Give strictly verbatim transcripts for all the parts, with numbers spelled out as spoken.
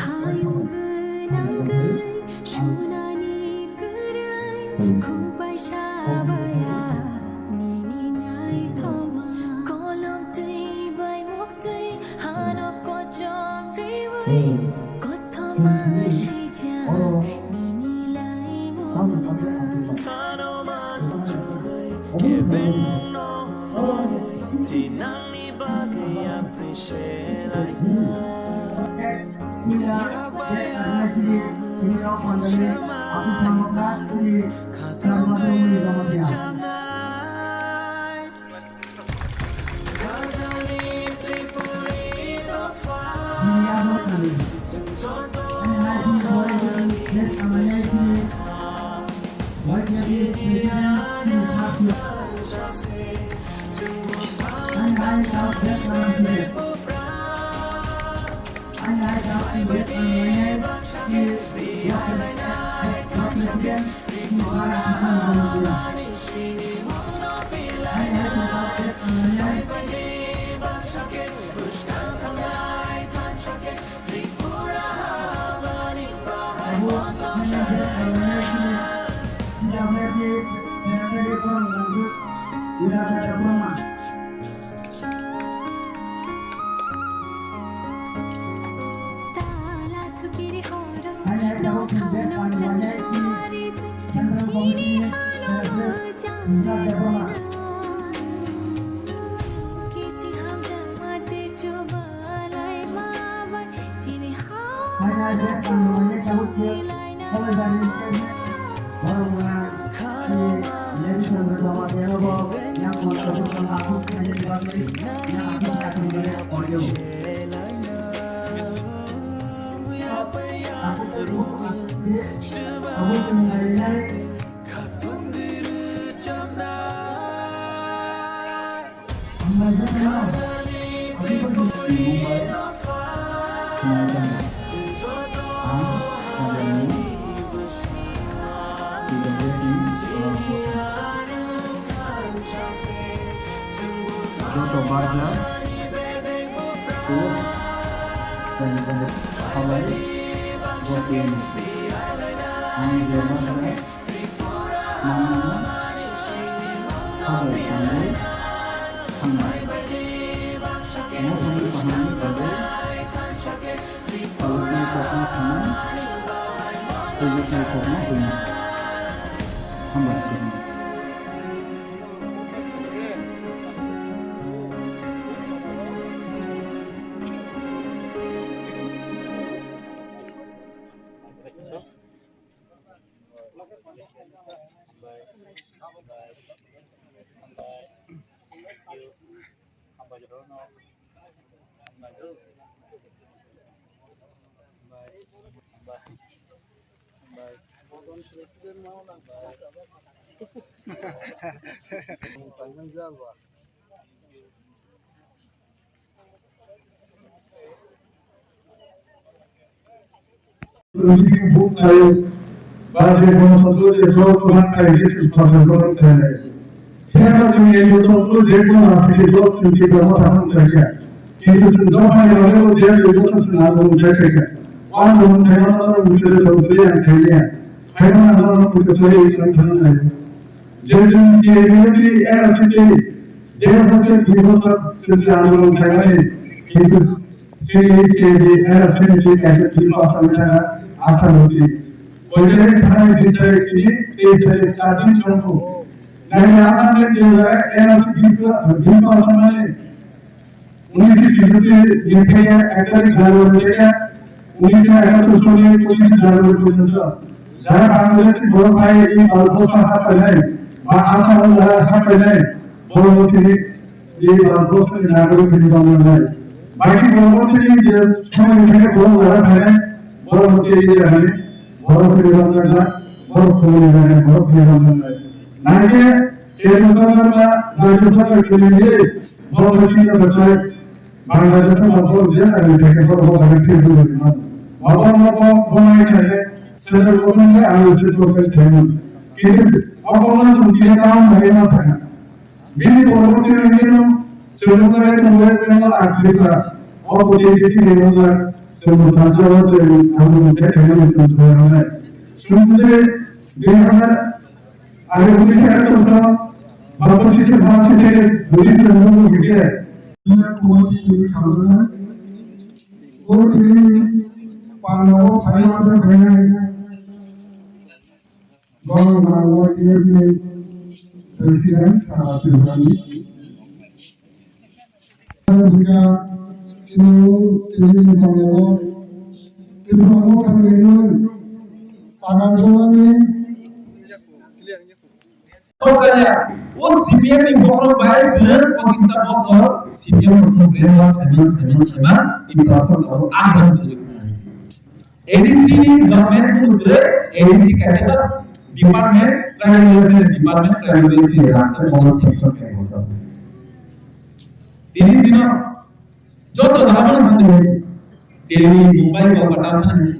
Hayung gwnangwi sunani kwrwi, khubaisa baya nini naithoma. Kolom twi bai muktwi hano kochom twiwi, kothoma swijak nini laimungma. Khano manjui kebengmungno hwnwi thinangni bagwi ang priselai. Joto barja, kuk, tei tei halai, bo tei ni. Ang je ma khe, mama no, sabai tangwi, hambai. Mo thangwi kaham ni bagwi, Tei kokno thumui, tei kokno hwnwi hambai se hwnwi. Buk khayo, ba je kono sotro je jor kono khai je sotro kono khai. Thema chini ye joto ko je kono asli ke jor chini ke kono tham khai ya. Kintu sin do khai ya ko je je ko sin na ko khai khai. Wan ko khai na ko je ko je ya khai ya. Khai na ko ko je ya khai ya. Jason C A B T N S P T, Jason C A B T N S P T andolon khaimani, kintu chini C A B T N S P T kaisa bill pass khaimani thangna asa loti. Koitai thani bis tarik tini, teis tarik char din chongkhu. Nai Assam ni jela N S P T bill pass khaimani, উনিশশো ছেষট্টি দিন থেকে এক তারিখ জানুয়ারি থেকে উনিশশো একাত্তর সালের পঁচিশে জানুয়ারি পর্যন্ত যারা বাংলাদেশে বড় ভাই এই ভারতবর্ষ হাত পায় নাই বা আসাম যারা হাত পায় নাই, বড় মুশকিল এই ভারতবর্ষের নাগরিক নিবন্ধন নাই। বাকি পরবর্তী যে সময় থেকে বড় যারা পায় নাই, বড় হচ্ছে এই যে আমি বড় নিবন্ধন না, বড় খবর নিবন্ধন, বড় নিবন্ধন নাই। নাইকে কেন্দ্র সরকার বা রাজ্য সরকার কিনে নিয়ে বড় চিন্তা করতে হয়। Bangladesh no mabo je ani theke borok bo theke thik wngwi rwma. Mabo mabo bo nai theke central government bai ang state government thai mano. Okolno chwng tini tamo hai ma sakha. Bini porborti no hino chwng no tei tong West Bengal Africa. O poti bisi ni wngkha chwng swkang chwng chwng ang tei tei chwng chwng rwnai. Chwng tei dui hazar ari pochisni ekto sa ba pochisni first week Buddhist no hino hino. O tini pangao phai ma phai. Borok rang o tini president sara Tripura ni. Buka chini tini ni tongo. Tripura motha ni tagan jolani. O C P M ni bokhorok bai sir pochisni bosor C P M ni brainwash khaiman khaiman khaiman Tripura sorkar o aham. A D C ni government ni bwtwi A D C kaisa just department, tribal welfare department, tribal welfare rasa mono section khe bosor. Tini dino joto jaga bono thangwi hai se. Delhi, Mumbai, Kolkata thangwi hai se.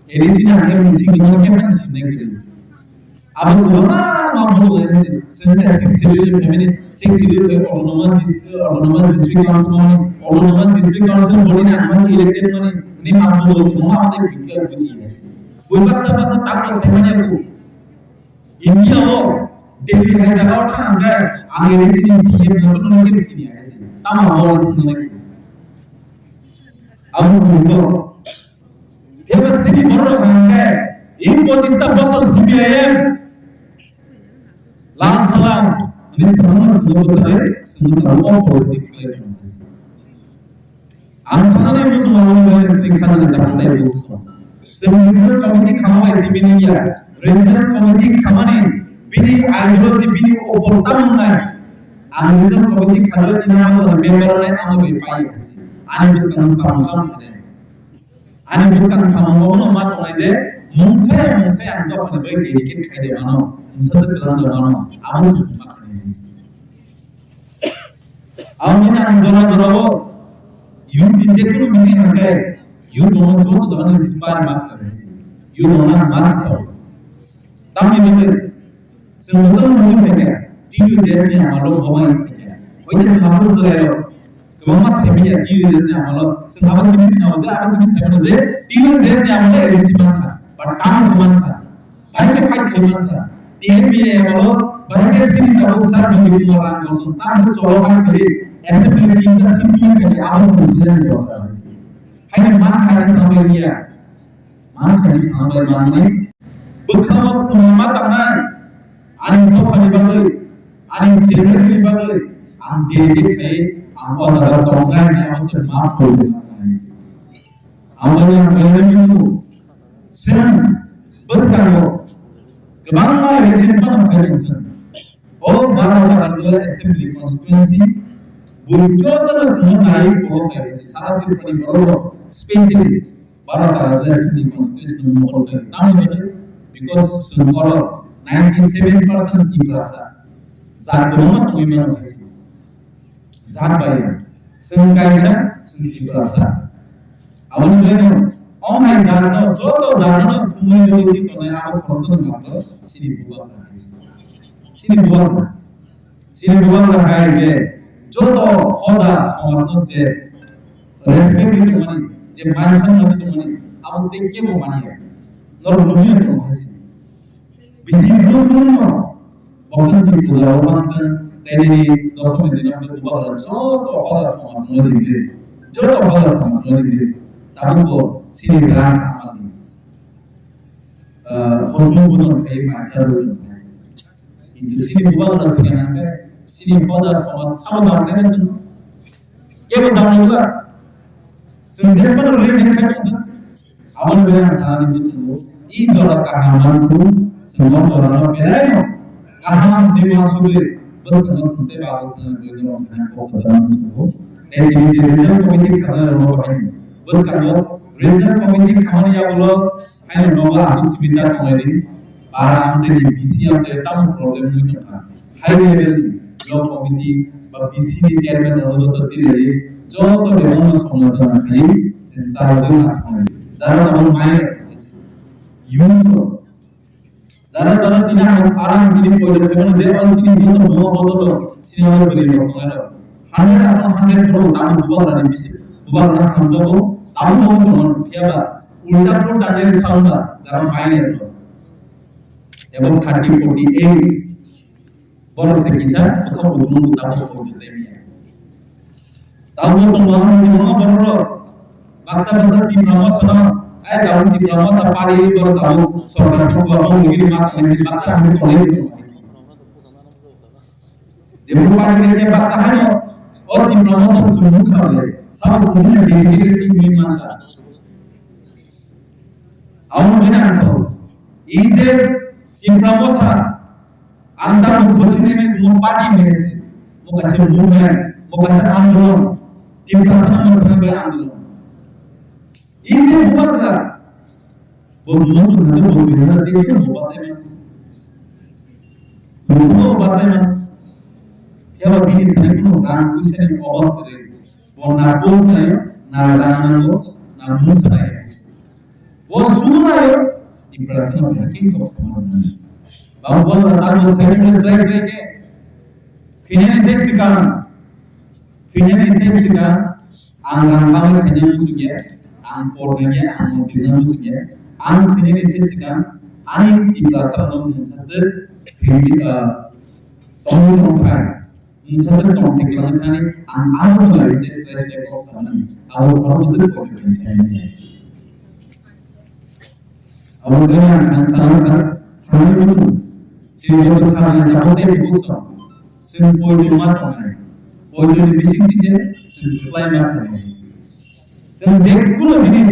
A D C ni hangkhe misi ni khe mani sinai kwrwi. Abo kwbangma ma bujok lai se, chwng khe six schedule family, six schedule khe autonomous dis-, autonomous district council mani, autonomous district council body ni ang mani elected mani, ni ma bujok kwbangma amtwi bikha buji hai se. Bui baksa baksa tak bo sai mani aku. India o Delhi hai jaga o thang hangkhe ang A D C ni C M no no khe sini hai se. Tamo abo sini nai. Abo bujok. Phiyaba sini borok hangkhe, in pochisni bosor C P I M, Lal Salam, ani samung sini butare, sini tamo positive khlai tong. Ang sanani muchung ang sini khajani tamo tai buso. Sini regional committee khama bai sini ya, regional committee khamani bini ideology bini opor tamo nai. Ang regional committee khajani tamo member nai amo bai pai. Ani bwskang bwskang kham khane. Ani bwskang samung bono ma tongnai je mungsa ya mungsa ya ang dophani bai dedicate khai de mano, mungsa je kwlang de mano, abo se ma khnai. Abo ni ang jora jora o youth ni je kunu meeting hangkai youth bono joto jaga ni inspire ma khnai. Youth bono ma sao. Tamni bagwi chwng joto nugwi phaikha, T U J S ni amalo bo bai phaikha. Oide chwng aphuru chwrairok kwbangma saimanya T U J S ni amalo, chwng abo simi phina o je, abo simi saimano je, T U J S ni amalo A D C mankha, ba tamo mankha, bai khe fight khai mankha. T N B ni amalo bai khe sini tabuk sir Bijay Kumar Ranjan tamo cholo bai khe assembly ni ta simi khe abo simi sini dorkar. Haino mankha ni sambai ya. Mankha ni sambai manwi bwkhao swmai ma tangnai. Ani dophani bagwi, ani generation ni bagwi ang dedicate khai ang o jaga tongnai hinwi abo se ma phurwi ma tangnai. Aboni ang belai muchungo. Chwng bwskango kwbangma election phano khairokjak. O Barota Assembly Constituency bo jotono chwngno nai follow khlai se sara Tripura ni borok rok specially Barota Assembly Constituency no mokol khlai tamo hwnwi because chwng oro ninety seven percent Tiprasa jat kwbangma tongwi mano hai se jat bai chwng kaisa chwng Tiprasa. Aboni bagwino o hai jatno, joto jatno thumwi rwgwi tongnai abo khoroksa no matro chini bubagra hai se. Chini bubagra. Chini bubagra hai je joto hoda somajno je respect rwi tongmani, je man somman rwi tongmani, abo tei kebo manya. Norok nukya tongo hai se. Bisi brum brum no bosonti puja o manthang tei nini dosomi dino khe bubagra joto hoda somaj no ringdi, joto hoda somaj no ringdi. Tabuk bo chini ras amani, ah, hosmuk bujon khai mancha rwi tong. Kintu chini bubagra thwikha nang khe chini hoda somaj samo tangkhe chwng kebo tangmani ba. Chwng jesmano reject khai tongthok. Aboni bagwi ang sanani muchungo, i jora kaham manthung, chwng o jorano belaino kaham hwnwi uansugwi bwskango chwng tei bagwi thangna bagwi norok kok kwchangma muchungo. Tei tini je regional committee khamani rokno bahai bwskango regional committee khamani yagulo haino nogo aswk simi ta tonglaidi. Bara amchaini B C amchai tamo problem wngwi tongkha. High level ni block committee ba B C ni chairman rok joto twilaidi, joto bebakno somajana khai sensar rwgwi ma thanglaidi. Jara tamo mai rok use rok Jara jara tini ang aram tini poito khaimano je o chini joto muwa bodolo chini o bwrwi rok tongnai rok. Hundred upon hundred borok tamo bubagra ni bisi, bubagra hamjago, tamo bo tongmano phiya ba ulta pulta nai samba jara minor rok. Ebo thirty, forty age. Borok se kisa bwkha bo nung tamo poito chai maya. Tamo tongmano ni mama borok rok. Baksa baksa Tipra Motha no, ai tabuk Tipra Motha party borok tabuk sorkar ni bubagra mugini ma tongnai baksa hamni tongnai. Jebo party ni baksa haino o Tipra Motha sumung khamle sabo bumung ni diri diri ni mangla. Amo bini ang sabo. Ije Tipra Motha ang tamo bosini ni mo party ni se. Mo kaisa movement, mo kaisa andolon. Tipra sana mo andolon. Isi bubagra. Bo musu na bo bina de ko bo basai ma. Bo basai ma. Ya ba bini thani ko na kuisa ni obab kare. Bo na bo na yo, na rang na bo, na musa na yo. Bo su na yo, Tipra sana ba ki ko sama na. Ba bo na ta bo sai ni sai sai ke. Kini ni sai sikang. Kini ni sai sikang. Ang rang bangwi khaina muchungya, ang pornaina, ang montrina muchungya, ang khainani se sikang ani Tiprasarokno mungsaswk thwi, ah, tongwi tongthai, mungsaswk tongthai kwlangwi thani ang abo swnglaio tei srai srai kok samani abo khoroknwi se kok khe saimani. Abo khe ang kha sana kha, sanai muchung. Chini joto khajani tabuk tei bukhuksong. Chwng poito ma tongnai. Poito ni bisingtwi se chwng kwplai ma khainai. Chwng je kuno jinis,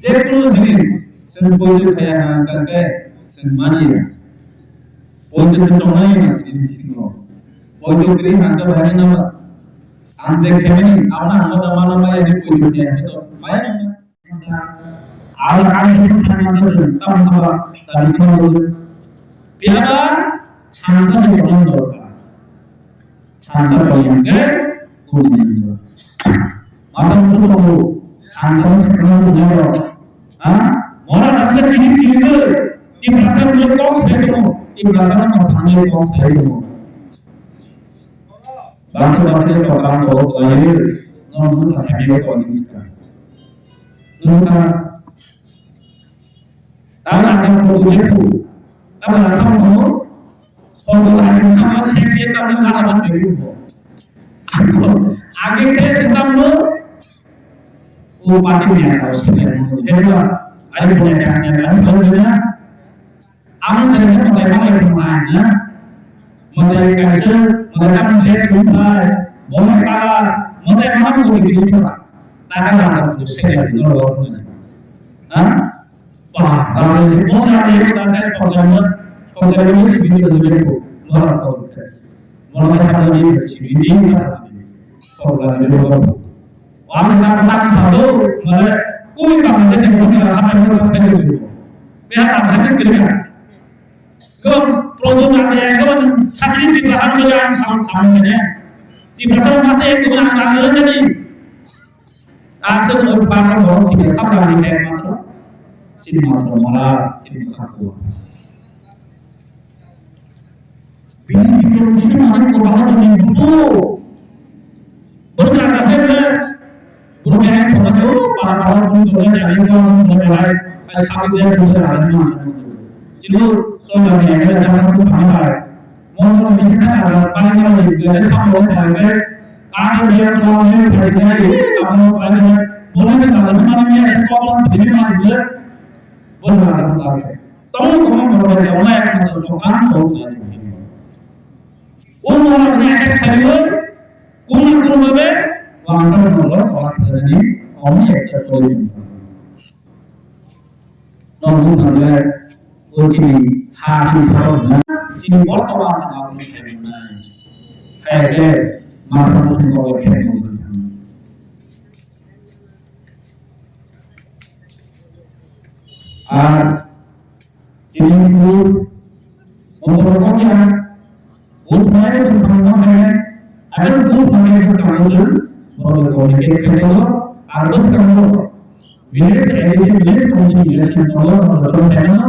je kuno jinis, chwng poito khaya ha hwnkha khe chwng mani ya. Poito se tongnai ya tini bisingo. Poito kwrwi ha hwnkha bahai no. Ang je khaimani, abo no ang ma da mana maya ni poito khaya hwnkhe to maya no. Aro ang ini sana mata se tam tam ta bising mo. Piyaba sansa se kono dorkar. Sansa kono ke kudu ni. Masa musu ko sansa se kono dorkar. Ha? Mora asli chini chini ke. Di pasar mo kok sai ko. Di pasar mo sansa kok sai ko. Bangsa bangsa khe chwng tang tok khlaiwi, norok bwkha sakni o tongwi sikha. Nwng kha, tamo asam kok khe phu, tamo asam kok, kok khe phu, tamo se khe tamo kha tamo khe phu. Age khe tamo, o party ni aro se khe phu. Heba, ari phu ni kha se khe phu. Ang sini matai matai pernah ya. Matai kaisa, matai kan dia pun bai. Bono kala, matai mana pun di sini pak. Takkan ada pun saya di luar bawah pun. Hah? Wah, kalau si bos ada yang tak saya soalnya, soalnya si bini lebih pun. Luar bawah. Matai kan dia si bini, soalnya di luar bawah. Wah, tak tak satu, malah kui Bangladesh yang punya sampai ke pasal itu. Pihak Bangladesh kerja. Kau produk aja yang kau sakit di bahan tu yang sama sama ni. Di pasal masa itu nak nak lagi ni. Asal tu para orang tidak sama ni kayak macam. Cina macam malas, cina satu. Bini bikin musim hari kau bahan tu ni busu. Bos rasa dia. Guru kaya sama tu para para pun tu dia jadi tu mulai. Asal dia sudah ada ni. Cina soalnya dia ada jangan tu sama lah. Mau mau bisa kan ada paling kalau dia sama orang lain. Ada dia soalnya dia ada kamu paling boleh kalau mana ni ada kau pun dia mana dia. Boleh ada tak. Tahu kamu boleh yang lain atau sokan boleh. Umar ni akhir kalimat, kuno kuno babe, wangsa nolo, wangsa ni, omi ekta soli. Nolo nolo, o chini ha chini sabo na, chini bortoman chini abu chini na. Hai ke, masa musim ko ke. Ar Sini bus, motor kok ya? Bus mana itu sama mana? Ada bus mana itu sekarang itu? Motor kok ini kita itu, harus kamu village, A D C village committee election itu, motor saya mana?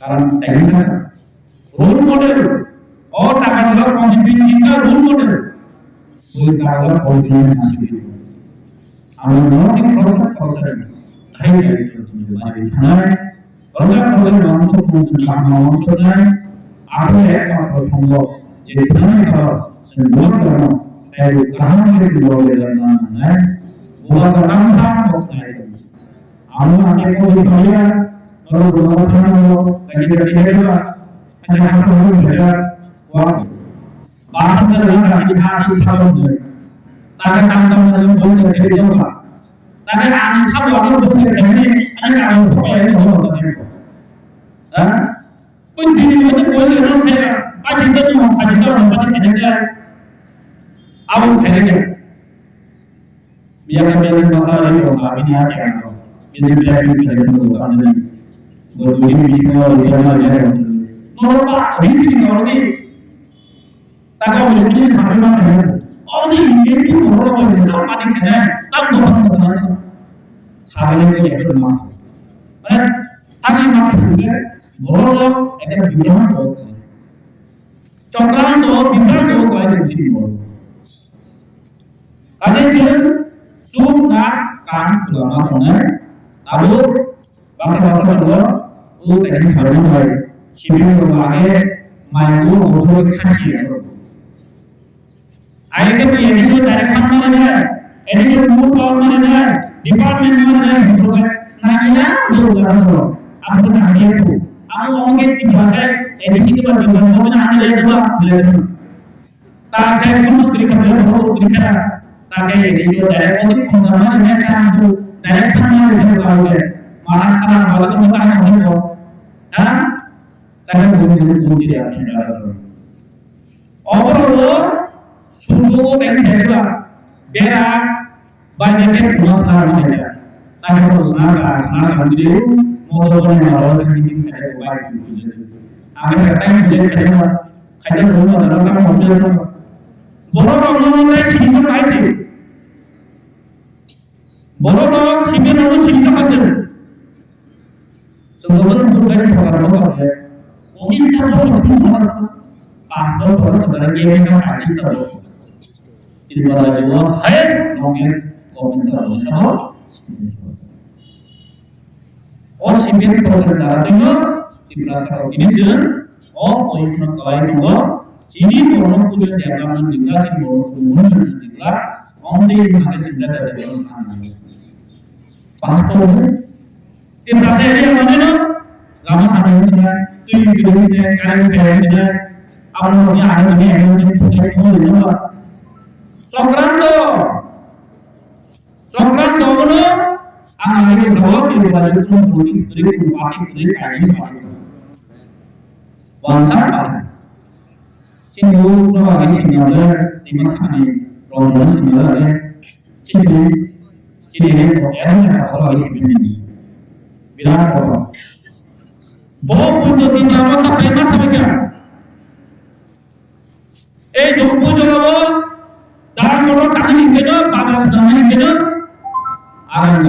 Karon tei sa role model. O taka jora constituency ka role model. Ui taka jora constituency. Amo no ni khoroksa khoroksa ni. Thai thai to ni bari thanai. Khoroksa khoroksa ni wangso khoroksa ni wangso nai. Abo ek matro thangbo. Je khana sabo sen buat kono. Tei kaham ke buat le na nai. Buat ka tangsa khoroksa nai. Amo ate ko di paya, kalau guna ko thana ko, lagi dari heba, hanya hasa ko beda, wa. Bahasa dalam kaki hati thana ko. Taka tangka mana ko bos dari heba. Taka ang sabo ang bos dari heba, ada kang ko ya ko. Ha? Pun dini mana ko ya ko ya. Pasti kita tu mau kaji tahu apa kita. Abo kaya. Biya ka biya ka masa ri ko ka bini ase ka ko. Ini biya ka biya ka ko ka ni. Bo dui ni bisi ko biya ma biya ko. No ba, di sini ko ni. Taka mo ni sa ma ni. O si ni si mo ro ko ni ta ma ni ka. Ta mo ko ko na. Sa ni ko ya ko ma. Eh, ta ni ma sa ni. Bo ro ko eta biya ko. Chokranto, bibranto ko ai ni si mo. Kaje chwng chuk na kan khulama tongnai, abo basa basa tongo, o kaisa tharmani bai, sibiri tongo age, mai o, o, o, khasi age. Age ke additional direction mane nai, additional mood power mane nai, department mane nai, na ya, do la do, abo na ya ko, abo onge ti ba kai, additional department mane nai, ya do la. Ta khe kunu kwrwi kha, bele bo kwrwi kha. Ta khe additional direct odi khongjama rwnai kha, ang tu direct thangma rwnai kha, ang tu mara khana, bale to mata khana bo. Ha? Ta khe bo ni bo ni ya ni da. Overall, sudu o teng sai ba. Bera, Bajar ke pura sana mana ya? Tadi aku sana sana sana sana dulu, mau tahu mana orang yang bikin saya itu baik gitu. Apa kata yang dia kata, kata rumah dalam kan maksudnya apa? Borok rok no nai sini so kai sini. Borok rok sini no sini so kai sini. Chwng joto ni bukhuk bai chwng rok no kok le, pochis ta bosor ni bosor, panch bosor bosor ni bosor, pochis ta bosor. Tripura rajyo o highest longest government service abo. O C P M sorkar dara twi no Tripura sarok tini chwng o position o kwlai tongo. Chini borno kudu development ni bwla, chini borno kudu unnayonni bwla, only hwnwi chwng da da da. Pastor Tiprasa area mane no, lama hamya sinai, twi bidung sinai, current paya sinai, abo no je aro sinai, aro sinai, phutai sinai, no. Songkranto, Songkranto no, ang ani sabo, twi bidung, twi bidung, twi bidung, twi bidung, twi bidung. Wansa, Chini o no agi sini ore, tima sani rong no sini ore. Chini, chini ne ko, ya ne ko agi sini ni. Birat ko. Bo punto tin nama ka pai ma sabe kya? E jompo jolo bo, dan ko ta ni ke no, bazar sa ni ke no. Arang